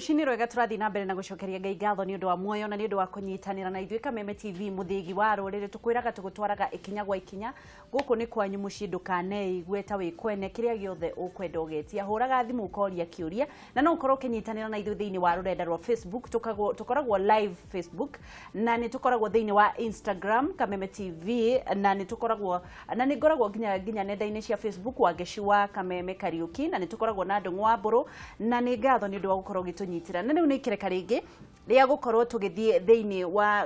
Rũcinĩ rwega, tũrathiĩ na mbere na gũcokeria Ngai ngatho nĩ ũndũ wa muoyo na nĩ ũndũ wa kũnyitanĩra na ithuĩ. Kameme TV, mũthĩgi wa rũrĩrĩ, tũkwĩraga tũgũtwaraga ikinya gwa ikinya. Gũkũ nĩ kwanyu mũciĩ, ndũkaneigue ta wĩ kwene. Kĩrĩa gĩothe ũkwenda ũgetia, hũraga thimũ ũkoria kĩũria, na no ũkorwo ũkĩnyitanĩra na ithuĩ thĩinĩ wa rũrenda rwa Facebook. Tũkoragwo live Facebook, na nĩ tũkoragwo thĩinĩ wa Instagram Kameme TV, na nĩ tũkoragwo na nĩ ngoragwo nginya nenda-inĩ cia Facebook, Wangeci wa Kameme Kariũki, na nĩ tũkoragwo na Ndũng'ũ wa Mbũrũ. Na nĩ ngatho nĩ ũndũ wa gũkorwo ũgĩtũnyitĩra. Na rĩu nĩ ikereka rĩngĩ rĩa gũkorwo tũgĩthiĩ thĩinĩ wa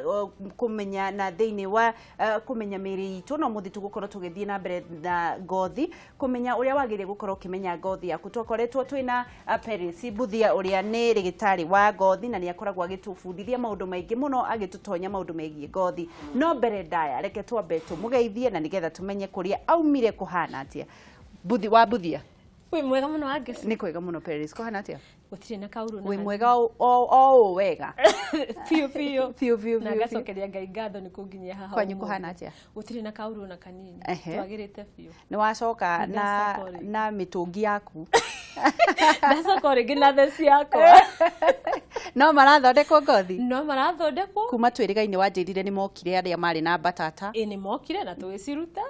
kũmenya na thĩinĩ wa kũmenya mĩĩrĩ itũ, no mũthĩ tũgũkorwo tũgĩthiĩ na mbere na ngothi, kũmenya ũrĩa wagĩrĩire gũkorwo ũkĩmenya ngothi yaku. Twakoretwo twĩna Paris Mbuthia, ũrĩa nĩ rĩgĩtarĩ wa ngothi, na nĩ akoragwo agĩtũbundithia maũndũ maingĩ mũno, agĩtũtonya maũndũ megiĩ ngothi. No mbere ndaya, reke twambe tũmũgeithie na nĩgetha tũmenye kũrĩa aumire kũhana atĩa. Mbuthi wa Mbuthia. Wĩ mwega mũno, Wangeci. Nĩ kwega mũno. Paris, kũhana atĩa? Gũtirĩ na kaũru na Wĩ mwega o ũũ wega. Biũ biũ. Biũ biũ. Na biũ, biũ. Ngacokeria Ngai ngatho nĩ kũnginyia haha Kwanyu ũmũthĩ. kũhana atĩa? Gũtirĩ na kaũru ona kanini. Twagĩrĩte biũ. Nĩ wacoka Nĩ na ndacoka rĩngĩ. Na mĩtũngi yaku. Ndacoka o rĩngĩ na the ciakwa. No marathondekwo ngothi? No marathondekwo. Kuma twĩrĩga-inĩ wanjĩrire nĩ mokire arĩa marĩ na mbatata. Ĩ, nĩ mokire na tũgĩciruta,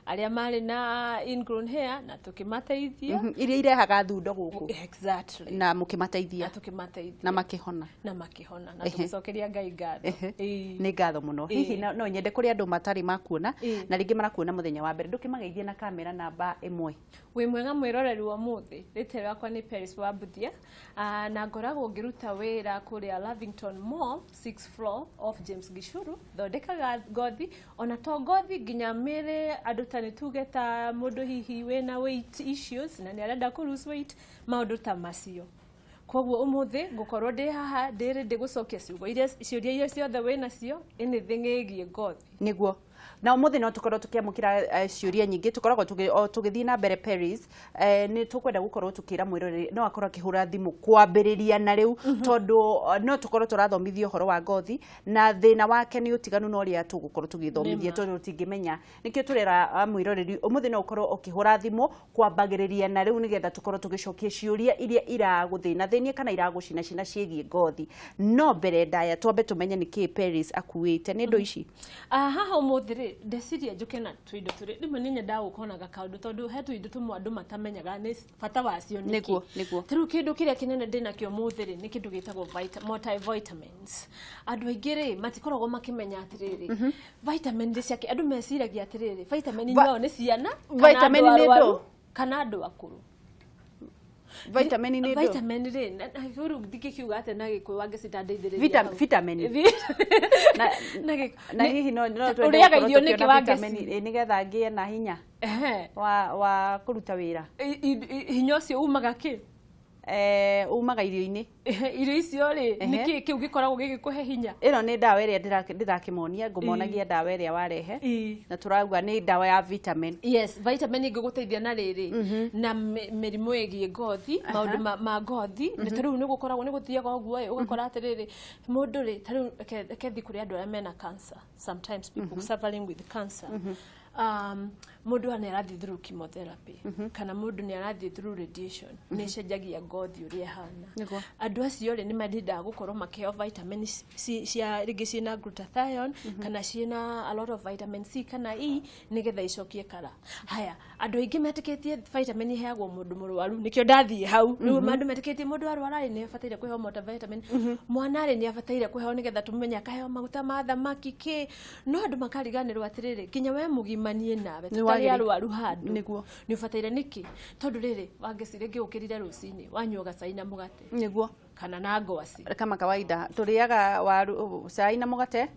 arĩa marĩ na ingrown hair na tũkĩmateithia. Iria irehaga thundo gũkũ. Exactly. Na mũkĩmateithia. Na tũkĩmateithia. Na makĩhona. Na makĩhona, na tũgĩcokeria Ngai ngatho. Ĩĩ. Nĩ ngatho mũno. Hihi no nyende kũrĩ andũ matarĩ makuona na rĩngĩ marakuona mũthenya wa mbere, ndũkĩmageithie na kamera namba 1. Wĩ mwega mwĩroreri wa ũmũthĩ, rĩtwa rĩakwa nĩ Paris wa Mbuthia. Ah, na ngoragwo ngĩruta wĩra kũrĩa Lavington Mall, 6th floor of James Gishuru. Thondekaga ngothi, ona to ngothi, nginya mĩrĩ andũ, ta nĩ tuge ta mũndũ hihi wĩna weight issues na nĩ arenda kũ lose weight, maũndũ ta macio. Koguo ũmũthĩ ngũkorwo ndĩ haha ndĩ ready gũcokia ciugo iria ciũria iria ciothe wĩ nacio, anything ĩgiĩ ngothi. Nĩguo, na ũmũthĩ no tũkorwo tũkĩamũkĩra ciũria nyingĩ. Tũkoragwo o tũgĩthiĩ na mbere. Paris, nĩ tũkwenda gũkorwo tũkĩra mwĩroreri no akorwo akĩhũra thimũ kwambĩrĩria na rĩu, tondũ no tũkorwo tũrathomithia ũhoro wa ngothi na thĩna wake nĩ ũtiganu na ũrĩa tũgũkorwo tũgĩthomithia, Nĩma. tondũ tũtingĩmenya. Nĩkĩo tũrera mwĩroreri ũmũthĩ no ũkorwo ũkĩhũra thimũ kwambagĩrĩria na rĩu, nĩgetha tũkorwo tũgĩcokia ciũria iria iragũthĩna thĩnia kana iragũcinacina ciĩgiĩ ngothi. No mbere ndaya, twambe tũmenye nĩkĩĩ Paris akuĩte. Nĩ indo ici. Ah, haha ũmũthĩ rĩ, ndeciria njũke na tũindo tũrĩ rĩmwe nĩ nyendaga gũka na gakaũndũ, tondũ he tũindo tũmwe andũ matamenyaga nĩ bata wacio nĩkĩ. Nĩguo. Ta rĩu kĩndũ kĩrĩa kĩnene ndĩnakĩo ũmũthĩ rĩ, nĩ kĩndũ gĩtagwo multivitamins. Andũ aingĩ rĩ, matikoragwo makĩmenya atĩrĩrĩ, vitamin nĩ ciake. Andũ meciragia atĩrĩrĩ, vitamin inyuao nĩ ciana kana Vitamin andũ nĩ ndũ? arwaru kana andũ akũrũ. Vitamin nĩ ndũ? Vitamin rĩ, na rĩu ndingĩkiuga atĩa na Gĩkũyũ, wangĩcitandeithĩrĩria hau. Vitamin. Na Na hihi no twende ũrĩaga gũkorwo irio nĩkĩ, tũkĩona Wangeci? vitamin nĩgetha ngĩe na hinya wa kũruta wĩra. Hinya ũcio umaga kĩ? Umaga irio-inĩ. Irio icio rĩ, nĩkĩ kĩu gĩkoragwo gĩgĩkũhe hinya? Ĩno nĩ ndawa ĩrĩa ndĩrakĩmonia, ngũmonagia ndawa ĩrĩa warehe, na tũrauga nĩ ndawa ya vitamin. Yes, vitamin ĩngĩgũteithia na rĩrĩ na mĩrimũ ĩgiĩ ngothi, maũndũ ma ngothi. Nĩ ta rĩu nĩ gũkoragwo nĩ gũthiaga ũguo ĩ, ũgakora atĩrĩrĩ, mũndũ rĩ, ta rĩu reke thiĩ kũrĩ andũ arĩa mena cancer. Sometimes people suffering with cancer, mũndũ nĩ arathiĩ through chemotherapy kana mũndũ nĩ arathiĩ through radiation, nĩ ĩcenjagia ngothi ũrĩa ĩhana. Andũ acio rĩ, nĩ mendaga gũkorwo makĩheo vitamin cia rĩngĩ ciĩna glutathione kana ciĩna a lot of vitamin C kana E, nĩgetha icokie kara. Haya, andũ aingĩ metĩkĩtie vitamin iheagwo mũndũ mũrwaru, nĩkĩo ndathiĩ hau. Rĩu andũ metĩkĩtie mũndũ arwara rĩ, nĩ abataire kũheo multivitamin, mwana rĩ, nĩ abataire kũheo nĩgetha tũmenye akaheo maguta ma thamaki kĩ, no andũ makariganĩrwo atĩrĩrĩ, nginya we mũgima, niĩ nawe, Nĩ tũtarĩ arwaru handũ, nĩ ũbataire. Nĩkĩ? Tondũ rĩrĩ, Wangeci, rĩngĩ ũkĩrire rũcinĩ wanyua gacai na mũgate kana na ngwaci. Kama kawaida tũrĩaga waru, cai na mũgate,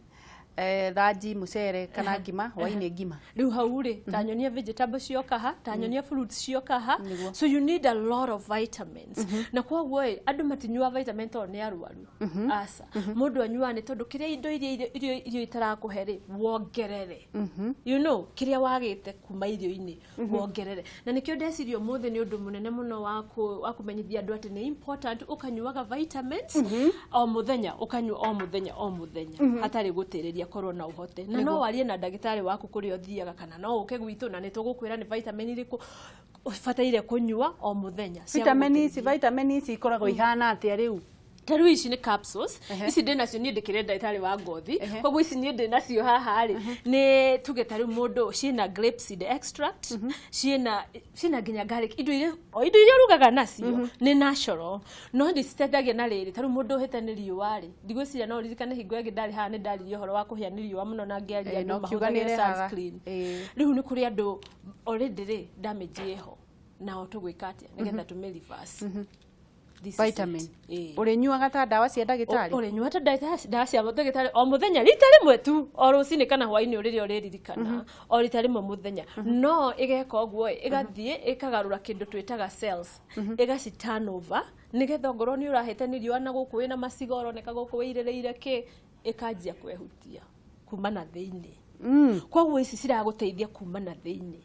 thanji, mũcere kana ngima, hwainĩ ngima. Rĩu hau rĩ, ta nyonia vegetable cioka ha, ta nyonia fruits cioka ha? Nĩguo. So you need a lot of vitamins, na koguo ĩ, andũ matinyua vitamin tondũ nĩ arwaru. Aca, mũndũ anyuaga nĩ tondũ kĩrĩa indo iria irio itarakũhe rĩ, wongerere, kĩrĩa wagĩte kuma irio-inĩ wongerere. Na nĩkĩo ndeciria ũmũthĩ nĩ ũndũ mũnene mũno wa kũmenyithia andũ atĩ nĩ important ũkanyuaga vitamins o mũthenya, ũkanyua o mũthenya o mũthenya hatarĩ gũtĩrĩria, korwo na ũhote. Na no warie na ndagĩtarĩ waku kũrĩa ũthiaga, kana no ũke gwitũ na nĩ tũgũkwĩra nĩ vitamin irĩkũ ũbataire kũnyua o mũthenya cia Vitamin ici gũgũteithia. Vitamin ici ikoragwo ihana atĩa rĩu? Ta rĩu ici nĩ capsules. Ehe. Ici ndĩ nacio niĩ, ndĩkĩrĩ ndagĩtarĩ wa ngothi. Ehe. Koguo ici niĩ ndĩ nacio haha rĩ, nĩ tuge ta rĩu mũndũ ciĩna grape seed extract, ciĩna nginya garlic, indo iria o indo iria ũrugaga nacio nĩ natural, no nĩ citeithagia na rĩrĩ. Ta rĩu mũndũ ũhĩte nĩ riũa rĩ, ndigwĩciria no ũririkane hingo ĩngĩ ndarĩ haha nĩ ndaririe ũhoro wa kũhĩa nĩ riũa mũno na ngĩaria Eh, andũ na ũkiuga nĩ mahũthagĩre ĩrehaga. sunscreen. Eh. Rĩu nĩ kũrĩ andũ already rĩ, damage ĩho, nao tũgwĩka atĩa nĩgetha tũmĩ reverse? This is Vitamin. it. Ĩĩ. Ũrĩnyuaga ta ndawa cia ndagĩtarĩ? Ũrĩnyua ta ndawa cia ndagĩtarĩ o mũthenya rita rĩmwe tu, o rũcinĩ kana hwainĩ, rĩrĩa ũrĩririkana, o rita rĩmwe mũthenya. No ĩgeka ũguo ĩ, ĩgathiĩ ĩkagarũra kĩndũ twĩtaga cells, ĩgaci turn over, nĩgetha ongorwo nĩ ũrahĩte nĩ riũa na gũkũ wĩna macigo ũroneka gũkũ wĩirĩrĩire kĩ, ĩkanjia kwehutia kuma na thĩinĩ. Koguo ici ciragũteithia kuma na thĩinĩ,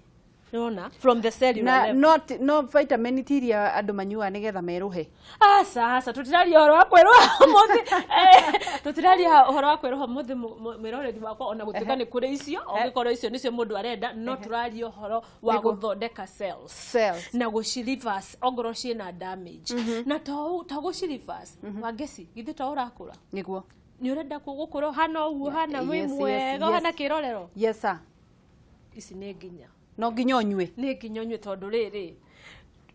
nĩwona, from the cellular Na level. no vitamin ti iria andũ manyuaga nĩgetha merũhe? Aca, aca, tũtiraria ũhoro wa kwĩrũha ũmũthĩ. Tũtiraria ũhoro wa kwĩrũha ũmũthĩ, mwĩroreri wakwa, ona gũtuĩka nĩ kũrĩ icio, ũngĩkorwo icio nĩcio mũndũ arenda, no tũraria ũhoro wa Nĩguo. gũthondeka cells Cells. na gũci reverse ongorwo ciĩna damage, na to gũci reverse, Wangeci, githĩ to ũrakũra? Nĩguo. Nĩ ũrenda gũkũra ũhana ũguo ũhana wĩ Yes, yes, mwega, yes. ũhana kĩrorero? Yes sir. Ici nĩ nginya No nginya ũnyue? Nĩ nginya ũnyue, tondũ rĩrĩ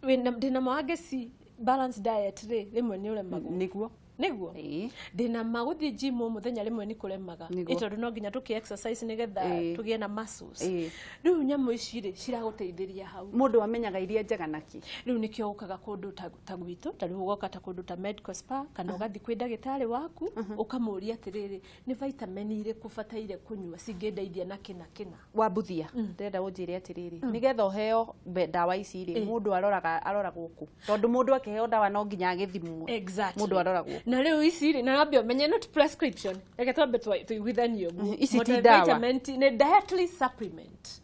ndĩna Wangeci, balance diet rĩ, rĩmwe nĩ ũremagwo. Nĩguo. Nĩguo. Ĩĩ. Ndĩna ma gũthiĩ gym o mũthenya, rĩmwe nĩ kũremaga. Nĩguo. Ĩ tondũ no nginya tũkĩ exercise nĩgetha tũgĩe na muscles. Rĩu nyamũ ici rĩ, ciragũteithĩria hau. Mũndũ amenyaga iria njega naki? Rĩu nĩkĩo ũkaga kũndũ ta gwitũ, ta rĩu ũgoka ta kũndũ ta medical spa, kana ũgathiĩ kwĩ ndagĩtarĩ waku ũkamũria atĩrĩrĩ, nĩ vitamin irĩkũ bataire kũnyua cingĩndeithia na kĩna kĩna. Wambuthia, ndĩrenda ũnjĩre atĩrĩrĩ, nĩgetha ũheo ndawa ici rĩ, mũndũ aroraga aroragwo kũ? Tondũ mũndũ akĩheo ndawa no nginya agĩthimwo. Exactly. Mũndũ aroragwo? Na rĩu ici rĩ, na wambe ũmenye not prescription, reke twambe tũiguithanie ũguo. Ici ti ndawa. Multivitamin nĩ dietary supplement,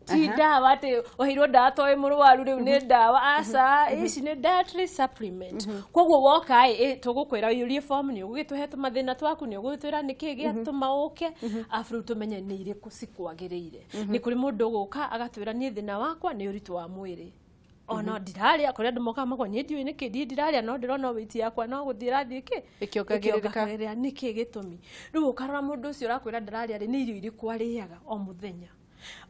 ti ndawa atĩ ũheirwo ndawa to wĩ mũrwaru rĩu nĩ ndawa. Aca, ici nĩ dietary supplement. Koguo woka ĩ, tũgũkwĩra ũiyũrie form, nĩ ũgũgĩtũhe tũmathĩna twaku, nĩ ũgũgĩtwĩra nĩkĩ gĩatũma ũke, arabu rĩu tũmenye nĩ irĩkũ cikwagĩrĩire. Nĩ kũrĩ mũndũ ũgũka agatwĩra, niĩ thĩna wakwa nĩ ũritũ wa mwĩrĩ, ona ndirarĩa. Kũrĩ andũ mokaga makwa, niĩ ndiũĩ nĩkĩ, ndiĩ ndirarĩa, no ndĩrona weight yakwa no gũthiĩ ĩrathiĩ kĩ Ĩkĩongagĩrĩrĩka. Ĩkĩongagĩrĩra. Nĩkĩ gĩtũmi? Rĩu ũkarora mũndũ ũcio ũrakwĩra ndararĩa rĩ, nĩ irio irĩkũ arĩaga o mũthenya?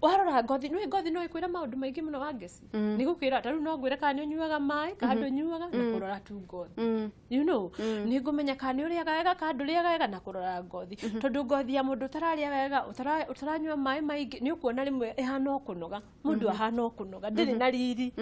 Warora ngothi, nĩ ngothi no ĩkwĩra maũndũ maingĩ mũno, Wangeci. Nĩ gũkwĩra, ta rĩu no ngwĩre kana nĩ ũnyuaga maĩ kana ndũnyuaga na kũrora tu ngothi. Nĩ ngũmenya kana nĩ ũrĩaga wega kana ndũrĩaga wega na kũrora ngothi, tondũ ngothi ya mũndũ ũtararĩa wega, ũtaranyua maĩ maingĩ, nĩ ũkuona rĩmwe ĩhana o kũnoga, mũndũ ahana o kũnoga, ndĩrĩ na riri.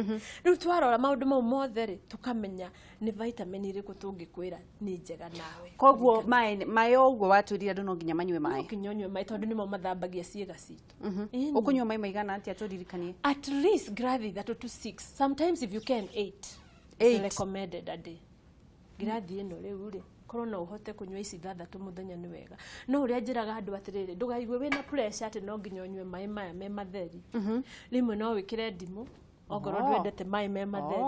Rĩu twarora maũndũ mau mothe rĩ, tũkamenya nĩ vitamin irĩkũ tũngĩkwĩra nĩ njega nawe. Koguo maĩ, maĩ o ũguo watwĩrire andũ no nginya manyue No maĩ. nginya ũnyue maĩ, tondũ nĩmo mathambagia ciĩga citũ. Ĩni. Ũkũnyua maĩ maigana atĩa, tũririkanie? At least ngirathi 3 to 6, sometimes if you can 8. Eight. Is recommended a day. Ngirathi ĩno rĩu rĩ, korwo no ũhote kũnyua ici 6 mũthenya nĩ wega. No ũrĩa njĩraga andũ atĩrĩrĩ, ndũgaigue wĩna pressure atĩ no nginya ũnyue maĩ maya me matheri. Rĩmwe no wĩkĩre ndimũ ongorwo ndwendete maĩ me matheri.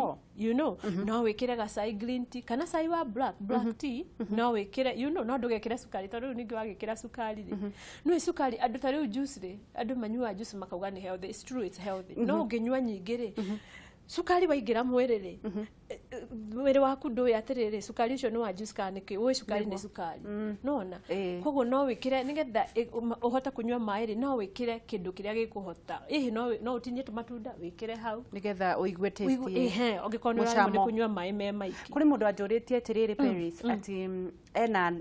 No wĩkĩre gacai green tea kana cai wa black tea no wĩkĩre, no ndũgekĩre cukari, tondũ rĩu ningĩ wagĩkĩra cukari rĩ, nĩ cukari andũ ta rĩu juice rĩ, andũ manyuaga juice makauga nĩ healthy. It's true, it's healthy, no ũngĩnyua nyingĩ rĩ, cukari waingĩra mwĩrĩ rĩ, mwĩrĩ waku ndũĩ atĩrĩrĩ cukari ũcio nĩ wa juice kana nĩkĩ, ũĩ cukari nĩ cukari nona. Koguo no wĩkĩre nĩgetha ũhote kũnyua maĩ rĩ, no wĩkĩre kĩndũ kĩrĩa gĩkũhota hihi no ũtinie tũmatunda wĩkĩre hau. Nĩgetha ũigue taste. Ehe, ũngĩkorwo nĩ ũraremwo nĩ Mũcamo. kũnyua maĩ me maingĩ. Kũrĩ mũndũ anjũrĩtie atĩrĩrĩ, Paris, atĩ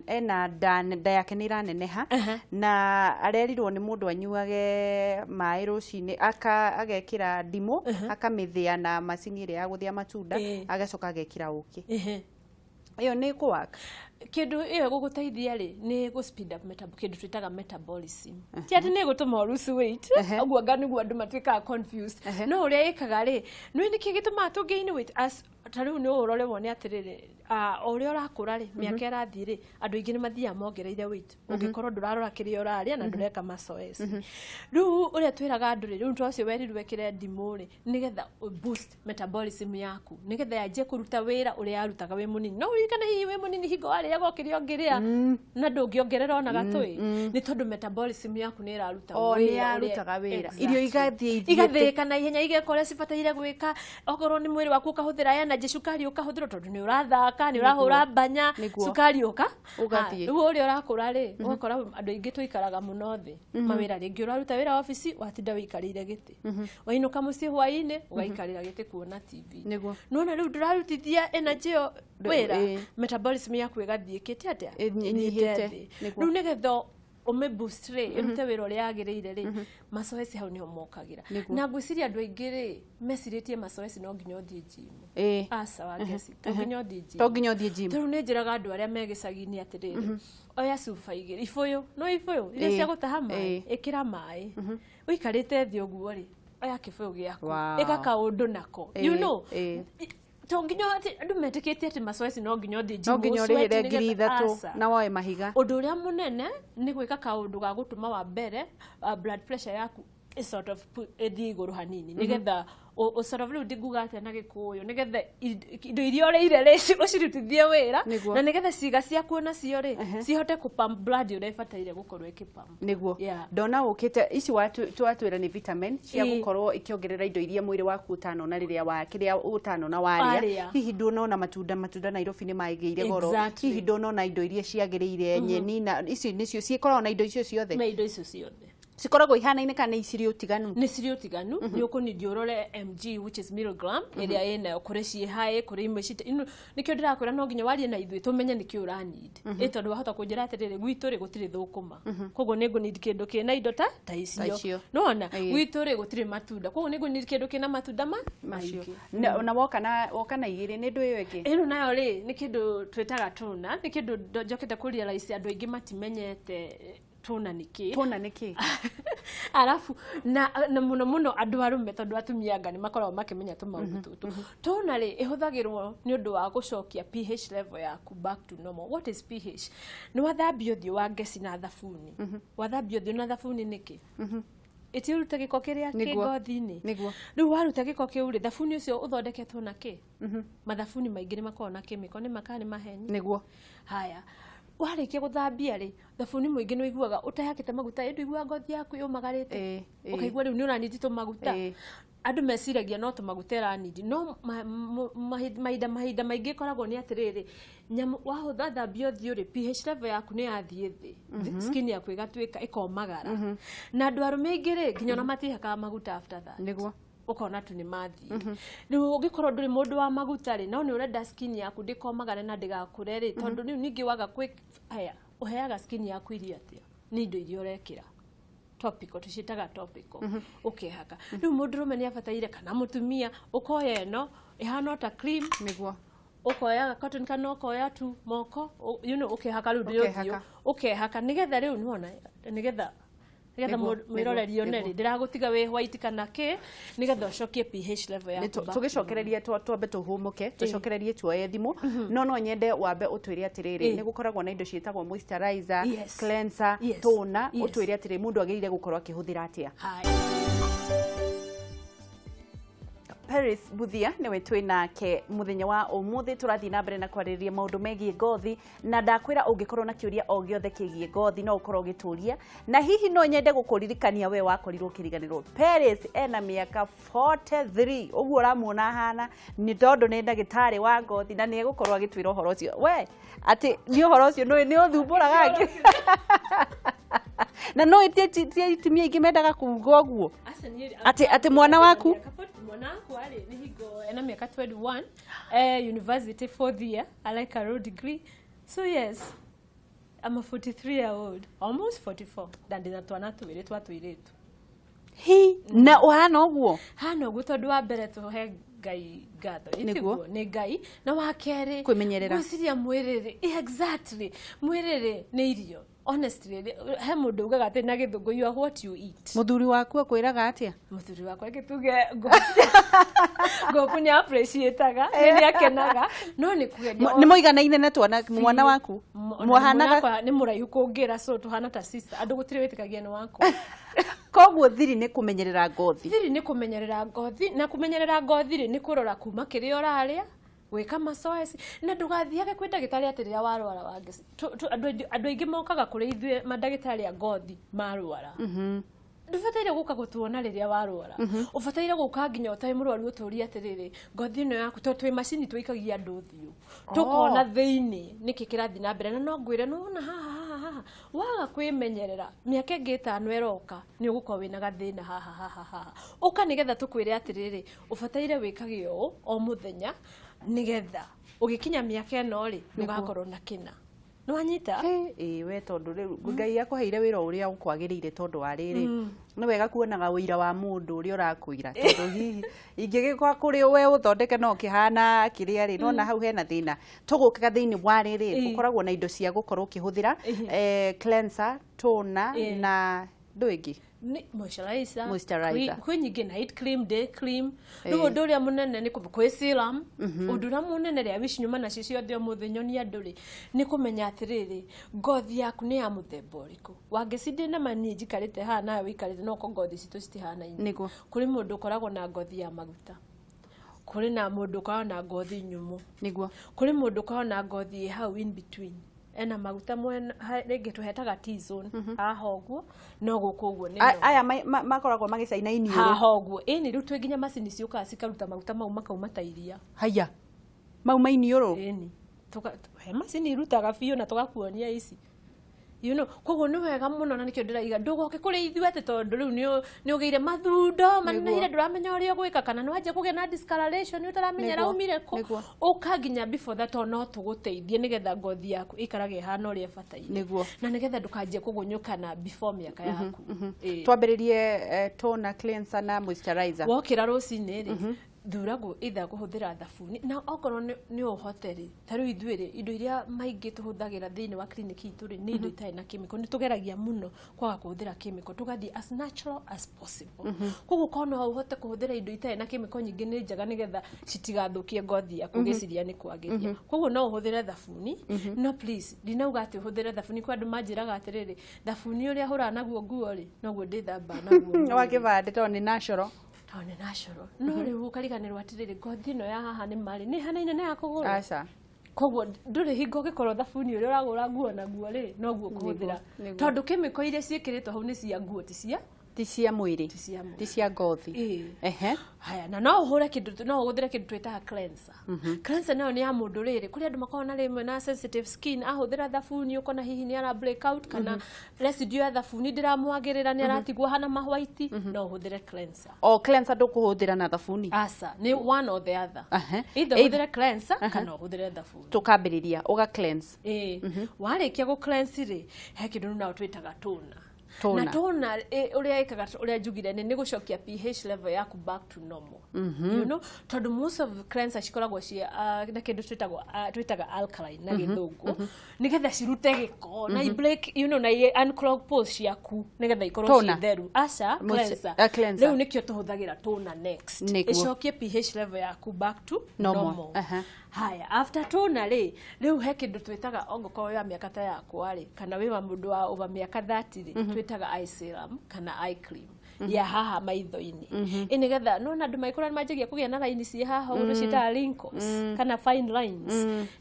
ena nda yake nĩ ĩraneneha, na arerirwo nĩ mũndũ anyuage maĩ rũcinĩ, agekĩra ndimũ, akamĩthĩa na macini ĩrĩa ya gũthĩa matunda, agacoka agekĩra ũkĩ. Ĩyo nĩ ĩkũwaka? Kĩndũ ĩyo ĩgũgũteithia rĩ, nĩ gũ speed up kĩndũ twĩtaga metabolism. Ti atĩ nĩ ĩgũtũma ũ lose weight. Ũguo anga nĩguo andũ matuĩkaga confused. No ũrĩa ĩkaga rĩ, nĩ nĩkĩ gĩtũmaga tũ gain weight? As ta rĩu nĩ ũrore wone atĩrĩrĩ, o ũrĩa ũrakũra rĩ, mĩaka ĩrathiĩ rĩ, andũ aingĩ nĩ mathiaga mongereire weight, ũngĩkorwo ndũrarora kĩrĩa ũrarĩa na ndũreka mazoezi. Rĩu ũrĩa twĩraga andũ rĩ, rĩu to ũcio werirwo ĩkĩre ndimũ rĩ, nĩgetha ũ boost metabolism yaku, nĩgetha yanjie kũruta wĩra ũrĩa yarutaga wĩ mũnini. No ũririkane hihi wĩ mũnini hingo warĩaga o kĩrĩa ũngĩrĩa na ndũngĩongerera ona gatũĩ, nĩ tondũ metabolism yaku nĩ ĩraruta O, nĩ wĩra ũrĩa- yarutaga wĩra. Exactly. Irio igathiĩ ithiĩte. Igathĩĩka na ihenya, igeka ũrĩa cibataire gwĩka. Okorwo nĩ mwĩrĩ waku ũkahũthĩra energy, cukari ũkahũthĩrwo tondũ nĩ ũrathaka. ũrathaka, nĩ ũrahũra mbanya, Nĩguo. cukari ũka Ũgathiĩ. Ah, rĩu ũrĩa ũrakũra rĩ, ũgakora andũ aingĩ tũikaraga mũno thĩ mawĩra, rĩngĩ ũraruta wĩra obici, watinda wĩikarĩire gĩtĩ, wainũka mũciĩ hwaĩ-inĩ ũgaikarĩra gĩtĩ kuona TV. Nĩguo. Nona rĩu ndũrarutithia energy ĩyo wĩra, metabolism yaku ĩgathiĩ ĩkĩte atĩa? Ĩnyihĩte. Ĩthiĩte thĩ. Nĩguo. Rĩu nĩgetha ũmĩ boost rĩ, ĩrute wĩra ũrĩa yagĩrĩire rĩ, macoeci hau nĩho mokagĩra. Nĩguo. Na ngwĩciria andũ aingĩ rĩ, mecirĩtie macoeci no nginya ũthiĩ gym. Aca, Wangeci, to nginya ũthiĩ gym. To nginya ũthiĩ gym. Tarĩu nĩ njĩraga andũ arĩa me gĩcagi-inĩ atĩrĩrĩ, oya cuba igĩrĩ, ibũyũ, no ibũyũ iria cia gũtaha maĩ, ĩkĩra maĩ, ũikarĩte thĩ ũguo rĩ, oya kĩbũyũ gĩaku, ĩka kaũndũ nako, you know, to nginya atĩ andũ metĩkĩtie atĩ macoeci no nginya ũthiĩ gym, No nginya ũ sweat ũrĩhĩre ngiri nĩgetha- 3 Aca. na woe mahiga. Ũndũ ũrĩa mũnene nĩ gwĩka kaũndũ ga gũtũma wa mbere, blood pressure yaku ĩ sort of ĩthiĩ igũrũ hanini, nĩgetha sort of, rĩu ndinguga atĩa na Gĩkũyũ, nĩgetha indo iria ũrĩire rĩ, ũcirutithie wĩra, na nĩgetha ciĩga ciaku onacio rĩ, cihote kũ pump blood ũrĩa ĩbataire gũkorwo ĩkĩ-pump. Nĩguo. Yeah. Ndona ũkĩte ici twatwĩra nĩ vitamin cia gũkorwo ikĩongerera indo iria mwĩrĩ waku ũtanona rĩrĩa wa kĩrĩa ũtanona warĩa. Warĩa. Hihi ndũnona matunda, matunda Nairobi nĩ magĩire goro. Hihi ndũnona indo iria ciagĩrĩire, nyeni na ici nĩcio cikoragwo na indo icio ciothe? Na indo icio ciothe. Cikoragwo ihanaine kana nĩ cirĩ ũtiganu? Nĩ cirĩ ũtiganu. Nĩ ũkũnindi ũrore mg, which is milligram, ĩrĩa ĩnayo, kũrĩ ciĩ high, kũrĩ imwe cite ino. Nĩkĩo ndĩrakwĩra no nginya warie na ithuĩ tũmenye nĩkĩ ũra need, ĩ tondũ wahota kũnjĩra atĩrĩrĩ, gwitũ rĩ gũtirĩ thũkũma, koguo nĩ ngũ-need kĩndũ kĩna indo ta icio. Icio. Nĩwona, gwitũ rĩ gũtirĩ matunda, koguo nĩ ngũ-need kĩndũ kĩna matunda ma macio maingĩ. Na woka na igĩrĩ, nĩ ndũ ĩyo ĩngĩ? Ĩno nayo rĩ, nĩ kĩndũ twĩtaga tuna. Nĩ kĩndũ njokete kũ realize andũ aingĩ matimenyete tuna nĩ kĩ. Tuna nĩ kĩ? Arabu na mũno mũno andũ arũme, tondũ atumia anga nĩ makoragwo makĩmenya tũmaũndũ tũtũ. Tona rĩ, ĩhũthagĩrwo nĩ ũndũ wa gũcokia pH level yaku back to normal. What is pH? Nĩ wathambia ũthiũ wa ngeci na thabuni, wathambia ũthiũ na thabuni nĩkĩ? Ĩtiũrute gĩko kĩrĩa kĩ ngothi-inĩ? Nĩguo. Rĩu waruta gĩko kĩu rĩ, thabuni ũcio ũthondeketwo na kĩ? Mathabuni maingĩ nĩ makoragwo na kĩmĩko, nĩ makaa nĩ maheni? Nĩguo. Haya, warĩkia gũthambia rĩ, thabuni mũingĩ nĩ ũiguaga ũtehakĩte maguta, ĩ ndũiguaga ngothi yaku yũmagarĩte? Ĩ. Ũkaigua rĩu nĩ ũranindi tũmaguta. Andũ meciragia no tũmaguta ĩranindi, no mahinda mahinda maingĩ ĩkoragwo nĩ atĩrĩrĩ, nyamũ wahũtha thambia ũthiũ rĩ, pH level yaku nĩ yathiĩ thĩ, skin yaku ĩgatuĩka ĩkomagara. Na andũ arũme aingĩ rĩ, nginya ona matihakaga maguta after that. Ũkona tu nĩ mathiĩ. Rĩu ũngĩkorwo ndũrĩ mũndũ wa maguta rĩ, no nĩ ũrenda skin yaku ndĩkomagare na ndĩgakũre rĩ, tondũ rĩu ningĩ waga kwĩ haya, ũheaga skin yaku irio atĩa? Nĩ indo iria ũrekĩra topical, tũciĩtaga topical, ũkehaka. Rĩu mũndũrũme nĩ abataire, kana mũtumia, ũkoya ĩno ĩhana o ta cream. Ũkoya cotton kana ũkoya tu moko, ũkehaka rĩu ndĩ ũthiũ. Ũkehaka. Ũkehaka nĩgetha rĩu nĩwona, nĩgetha mwĩroreri one rĩ, ndĩragũtiga wĩ white kana kĩ, nĩgetha ũcokie pH level yaku back to Tũgĩcokererie, twambe tũhũmũke, tũcokererie tuoye thimũ, no nyende wambe ũtwĩre atĩrĩrĩ, nĩ gũkoragwo na indo ciĩtagwo moisturizer, cleanser, toner. Ũtwĩre atĩrĩ, mũndũ agĩrĩire gũkorwo akĩhũthĩra atĩa? Haya. Paris Buthia nĩwe twĩ nake mũthenya wa ũmũthĩ. Tũrathiĩ na mbere na kwarĩrĩria maũndũ megiĩ ngothi, na ndakwĩra ũngĩkorwo na kĩũria o gĩothe kĩgiĩ ngothi, no ũkorwo ũgĩtũria. Na hihi no nyende gũkũririkania, we wakorirwo ũkĩriganĩrwo, Paris ena mĩaka 43 ũguo ũramuona ahana, nĩ tondũ nĩ ndagĩtarĩ wa ngothi, na nĩ egũkorwo agĩtwĩra ũhoro ũcio we atĩ nĩ ũhoro ũcio nĩ ũthumbũraga angĩ, na no ĩtie atumia aingĩ mendaga kuga ũguo. Aca niĩ- Atĩ mwana waku? Mwana wakwa rĩ, nĩ hingo ena mĩaka 21, university fourth year, I like a law degree. So yes, I'm a 43 year old, almost 44, na ndĩna twana twĩrĩ twa tũirĩtu. Hi, na ũhana ũguo? Hana ũguo tondũ wa mbere tũhe Ngai ngatho. Nĩguo. Ĩtiguo nĩ Ngai, na wa kerĩ Kwĩmenyerera. Gwĩciria mwĩrĩ rĩ, exactly, mwĩrĩ rĩ nĩ irio. Honestly rĩ, he mũndũ ugaga atĩ na Gĩthũngũ, "You are what you eat." Mũthuri waku akwĩraga atĩa? Mũthuri wakwa gĩtuge ngũkũ nĩ appreciataga, nĩ akenaga, no nĩ kũgeria. Nĩ mũiganaine na twana mwana waku? Mwahanaga? Mwahanaga nĩ mũraihu kũngĩra, so tũhana ta sister. Andũ gũtirĩ wĩtĩkagia nĩ wakwa. Koguo thiri nĩ kũmenyerera ngothi? Thiri nĩ kũmenyerera ngothi, na kũmenyerera ngothi rĩ, nĩ kũrora kuma kĩrĩa ũrarĩa, gwĩka mazoezi, na ndũgathiage kwĩ ndagĩtarĩ atĩ rĩrĩa warwara. Wangeci, andũ aingĩ mokaga kũrĩ ithuĩ mandagĩtarĩ a ngothi marwara. Ndũbataire. Ndũbataire gũka gũtuona rĩrĩa warwara, ũbataire gũka nginya ũtarĩ mũrwaru, ũtũrie atĩrĩrĩ, ngothi ĩno yaku, tondũ twĩ macini tũikagia andũ ũthiũ, tũkona thĩinĩ nĩkĩ kĩrathiĩ na mbere. Na no ngwĩre, nĩwona haha haha haha waga kwĩmenyerera, mĩaka ĩngĩ 5 ĩroka nĩ ũgũkorwo wĩna gathĩna haha haha haha. Ũka nĩgetha tũkwĩre atĩrĩrĩ, ũbataire wĩkage ũũ o mũthenya nĩgetha ũgĩkinya mĩaka ĩno rĩ, ndũgakorwo na kĩna. Nĩwanyita? Ĩĩ we, tondũ rĩu Ngai akũheire wĩra ũrĩa ũkwagĩrĩire, tondũ wa rĩrĩ, nĩ wega kuonaga ũira wa mũndũ ũrĩa ũrakwĩra, tondũ hihi ingĩgĩkorwo kũrĩ we ũthondeke no kĩhana kĩrĩa rĩ, nona hau hena thĩna. Tũgũkaga thĩinĩ wa rĩrĩ, gũkoragwo na indo cia gũkorwo ũkĩhũthĩra, cleanser, toner na ndũ ĩngĩ. Nĩ moisturizer. Moisturizer. Kwĩ nyingĩ, night cream, day cream. Rĩu ũndũ ũrĩa mũnene nĩ kwĩ serum. Ũndũ ũrĩa mũnene rĩa wici nyuma nacio ciothe ũmũthĩ nyonia andũ rĩ, nĩ kũmenya atĩrĩrĩ, ngothi yaku nĩ ya mũthemba ũrĩkũ. Wangeci, ndĩ na niĩ njikarĩte haha nawe wĩikarĩte, no ko ngothi citũ citihanaine. Kũrĩ mũndũ ũkoragwo na ngothi ya maguta, kũrĩ na mũndũ ũkoragwo na ngothi nyũmũ, kũrĩ mũndũ ũkoragwo na ngothi ĩ hau in between, ena maguta mwena rĩngĩ tũhetaga T-zone haha ũguo, no gũkũ ũguo nĩ normal. Aya makoragwo magĩcaina iniũrũ. Haha ũguo, ĩni rĩu twĩ nginya macini ciũkaga cikaruta maguta mau makauma ta iria. Haya, mau ma iniũrũ? Ĩni he macini irutaga biũ na tũgakuonia ici, koguo nĩ wega mũno, na nĩkĩo ndĩraiga ndũgoke kũrĩ ithuĩ atĩ tondũ rĩu nĩ ũgĩire mathundo manenehire, ndũramenya ũrĩa ũgwĩka, kana nĩ wanjia kũgĩa na discoloration ũtaramenya raumire kũ. Ũka nginya before that, tondũ no tũgũteithie nĩgetha ngothi yaku ĩikarage ĩhana ũrĩa ĩbataire, na nĩgetha ndũkanjie kũgunyũkana before mĩaka yaku. Ĩĩ. Twambĩrĩrie toner, cleanser na moisturizer. Wokĩra rũcinĩ rĩ, thura either kũhũthĩra thabuni, na okorwo nĩ ũhote rĩ, ta rĩu ithuĩ rĩ, indo iria maingĩ tũhũthagĩra thĩinĩ wa clinic itũ rĩ, nĩ indo itarĩ na chemical. Nĩ tũgeragia mũno kwaga kũhũthĩra chemical, tũgathiĩ as natural as possible. Koguo korwo no ũhote kũhũthĩra indo itarĩ na chemical nyingĩ nĩ njega, nĩgetha citigathũkie ngothi yaku ũgĩciria nĩ kwagĩria. Koguo no ũhũthĩre thabuni, no please, ndinauga atĩ ũhũthĩre thabuni. Kwa andũ manjĩraga atĩrĩrĩ, thabuni ũrĩa hũraga naguo nguo rĩ, noguo ndĩthambaga naguo mwĩrĩ. Wa kĩbandĩ, tondũ nĩ natural. Tondũ nĩ natural. No rĩu ũkariganĩrwo atĩrĩrĩ, ngothi ĩno ya haha nĩ marĩ nĩ ĩhanaine na ya kũgũrũ? Aca. Koguo ndũrĩ hingo ũngĩkorwo thabuni ũrĩa ũragũra nguo naguo rĩ, noguo ũkũhũthĩra, tondũ chemical iria ciĩkĩrĩtwo hau nĩ cia nguo, ti cia Ti cia mwĩrĩ. Ti cia mwĩrĩ. Ti cia ngothi. Ĩĩ. Haya, na no ũhũre kĩndũ, no ũhũthĩre kĩndũ twĩtaga cleanser. Cleanser nayo nĩ ya mũndũ rĩrĩ, kũrĩ andũ makoragwo na rĩmwe na sensitive skin, ahũthĩra thabuni ũkona hihi nĩ ara break out, kana residue ya thabuni ndĩramwagĩrĩra, nĩ aratigwo hana mahwaiti, no ũhũthĩre cleanser. O cleanser ndũkũhũthĩra na thabuni? Aca, nĩ one or the other. Either ũhũthĩre cleanser kana ũhũthĩre thabuni. Tũkambĩrĩria ũga cleanse. Ĩĩ, warĩkia gũ cleanse rĩ, he kĩndũ rĩu nao twĩtaga toner. Toner. Na toner ũrĩa ĩkaga, ũrĩa njugire, nĩ gũcokia pH level yaku back to normal, tondũ most of cleanser cikoragwo ci na kĩndũ twĩtagwo twĩtaga alkaline na gĩthũngũ, nĩgetha cirute gĩko na i break na i unclog pores ciaku nĩgetha ikorwo Toner. ciĩ theru. Aca, cleanser. Cleanser. Rĩu nĩkĩo tũhũthagĩra toner next, ĩcokie pH level yaku back to normal. normal. Haya, after toner rĩ, rĩu he kĩndũ twĩtaga, ongorwo wĩ wa mĩaka ta yakwa rĩ, kana wĩ wa mũndũ wa over mĩaka 30 rĩ, twĩtaga eye serum kana eye cream ya haha maitho-inĩ, ĩ nĩgetha nona andũ magĩkũra nĩ manjagia kũgĩa na raini ciĩ haha ũguo, tũciĩtaga wrinkles kana fine lines.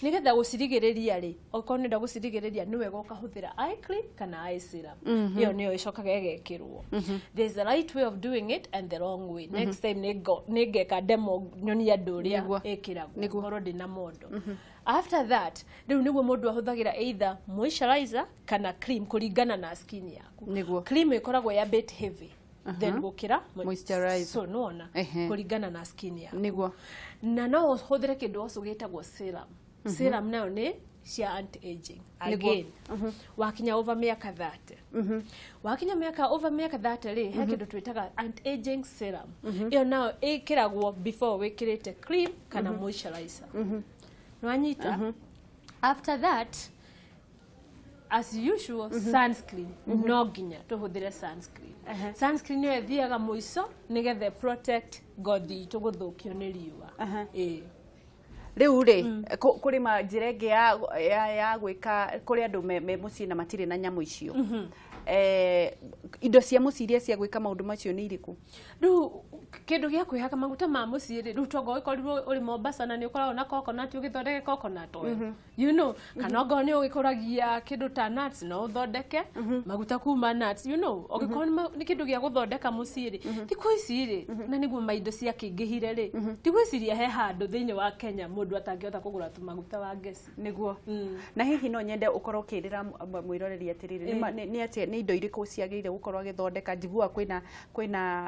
Nĩgetha gũcirigĩrĩria rĩ, okorwo nĩ ũrenda gũcirigĩrĩria, nĩ wega ũkahũthĩra eye cream kana eye serum. Ĩyo nĩyo ĩcokaga ĩgekĩrwo. There's a right way of doing it and the wrong way. Next time nĩngeka demo nyonie andũ ũrĩa ĩkĩragwo, ngorwo ndĩna mondo. After that rĩu nĩguo mũndũ ahũthagĩra either moisturizer kana cream, kũringana na skin yaku. Cream ĩkoragwo ya bit heavy then gũkĩra moisturizer. So nĩwona, kũringana na skin yaku. Na no ũhũthĩre kĩndũ also gĩtagwo serum. Serum nayo nĩ cia anti aging again. Wakinya over mĩaka 30, wakinya mĩaka over mĩaka 30 rĩ, he kĩndũ twĩtaga anti aging serum. Ĩyo nayo ĩkĩragwo before wĩkĩrĩte cream kana moisturizer. Nĩwanyita? After that, as usual, sunscreen. No nginya tũhũthĩre sunscreen. Sunscreen ĩyo ĩthiaga mũico nĩgetha protect ngothi itũ gũthũkio nĩ riũa. Ĩĩ. Rĩu rĩ, kũrĩ ma njĩra ĩngĩ ya gwĩka, kũrĩ andũ me mũciĩ na matirĩ na nyamũ icio. Indo cia mũciĩ iria cia gwĩka maũndũ macio nĩ irĩkũ? Rĩu kĩndũ gĩa kwĩhaka maguta ma mũciĩ rĩ, rĩu tongo ũgĩkorirwo ũrĩ Mombasa na nĩ ũkoragwo na coconut, ũgĩthondeke coconut oil, kana ongorwo nĩ ũgĩkũragia kĩndũ ta nuts, no ũthondeke maguta kuma nuts, ũngĩkorwo nĩ kĩndũ gĩa gũthondeka mũciĩ rĩ. Thikũ ici rĩ, na nĩguo maindo ciakĩingĩhire rĩ, ndigwĩciria he handũ thĩinĩ wa Kenya mũndũ atangĩhota kũgũra tũmaguta wa ngeci. Nĩguo. Na hihi no nyende ũkorwo ũkĩrĩra mwĩroreri atĩrĩrĩ, nĩ atĩa, nĩ indo irĩkũ ciagĩrĩire gũkorwo agĩthondeka? Njiguaga kwĩna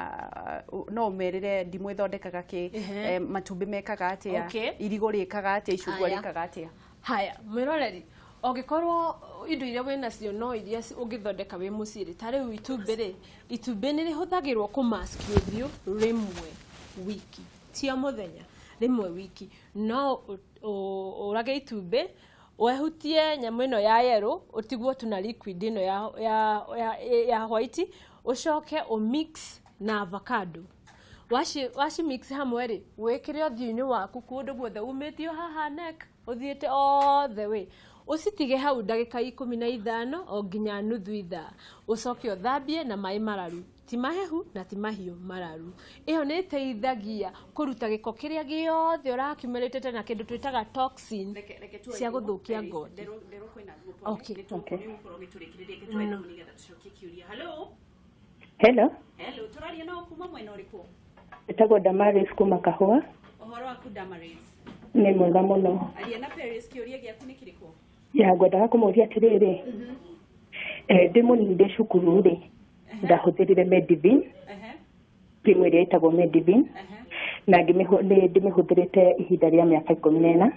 no ũmerĩre ndimũ ĩthondekaga kĩ, matumbĩ mekaga atĩa, irigũ rĩkaga atĩa, icungwa rĩkaga atĩa? Haya, mwĩroreri, ũngĩkorwo indo iria wĩ nacio no iria ũngĩthondeka wĩ mũciĩ rĩ, ta rĩu itumbĩ rĩ, itumbĩ nĩ rĩhũthagĩrwo kũmask ũthiũ rĩmwe wiki, ti o mũthenya, rĩmwe wiki. No ũrage itumbĩ, wehutie nyamũ ĩno ya yellow, ũtigwo tu na liquid ĩno ya white, ũcoke ũmix na avocado. Waci mix hamwe rĩ, wĩkĩre ũthiũ-inĩ waku kũndũ guothe, umĩtio haha neck ũthiĩte all the way, ũcitige hau ndagĩka 15 o nginya nuthu ithaa, ũcoke ũthambie na maĩ mararu, ti mahehu na ti mahiũ, mararu. Ĩyo nĩ ĩteithagia kũruta gĩko kĩrĩa gĩothe ũrakiumĩrĩte na kĩndũ twĩtaga toxin cia gũthũkia ngothi. Okay. Hello. Hello, tũraria nao kuma mwena ũrĩkũ? Ĩtagwo Damaris kuma Kahũa. Ũhoro waku, Damaris? Nĩ mwega mũno. Aria na Paris, kĩũria gĩaku nĩ kĩrĩkũ? Ya, ngwendaga kũmũria atĩrĩrĩ, ndĩ mũnini ndĩ cukuru rĩ, ndahũthĩrire Medivin, cream ĩrĩa ĩtagwo Medivin, na nĩ ndĩmĩhũthĩrĩte ihinda rĩa mĩaka 14.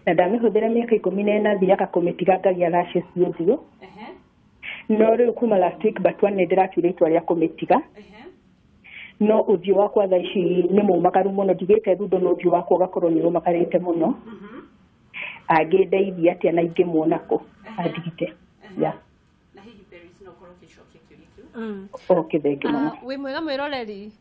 Na ndamĩhũthĩra mĩaka 14, thiaga kũmĩtiga ngagĩa rashes ũthiũ. No rĩu kuma last week but one nĩ ndĩratuire itua rĩa kũmĩtiga, no ũthiũ wakwa thaa ici nĩ mũmagaru mũno. Ndigĩte thundo, no ũthiũ wakwa ũgakorwo nĩ ũmagarĩte mũno. Angĩndeithia atĩa na ingĩmuona kũ andigite ya? Na hihi Paris no ũkorwo ũgĩcokia kĩũria kĩu? Okay, thengiũ mũno. Wĩ mwega mwĩroreri.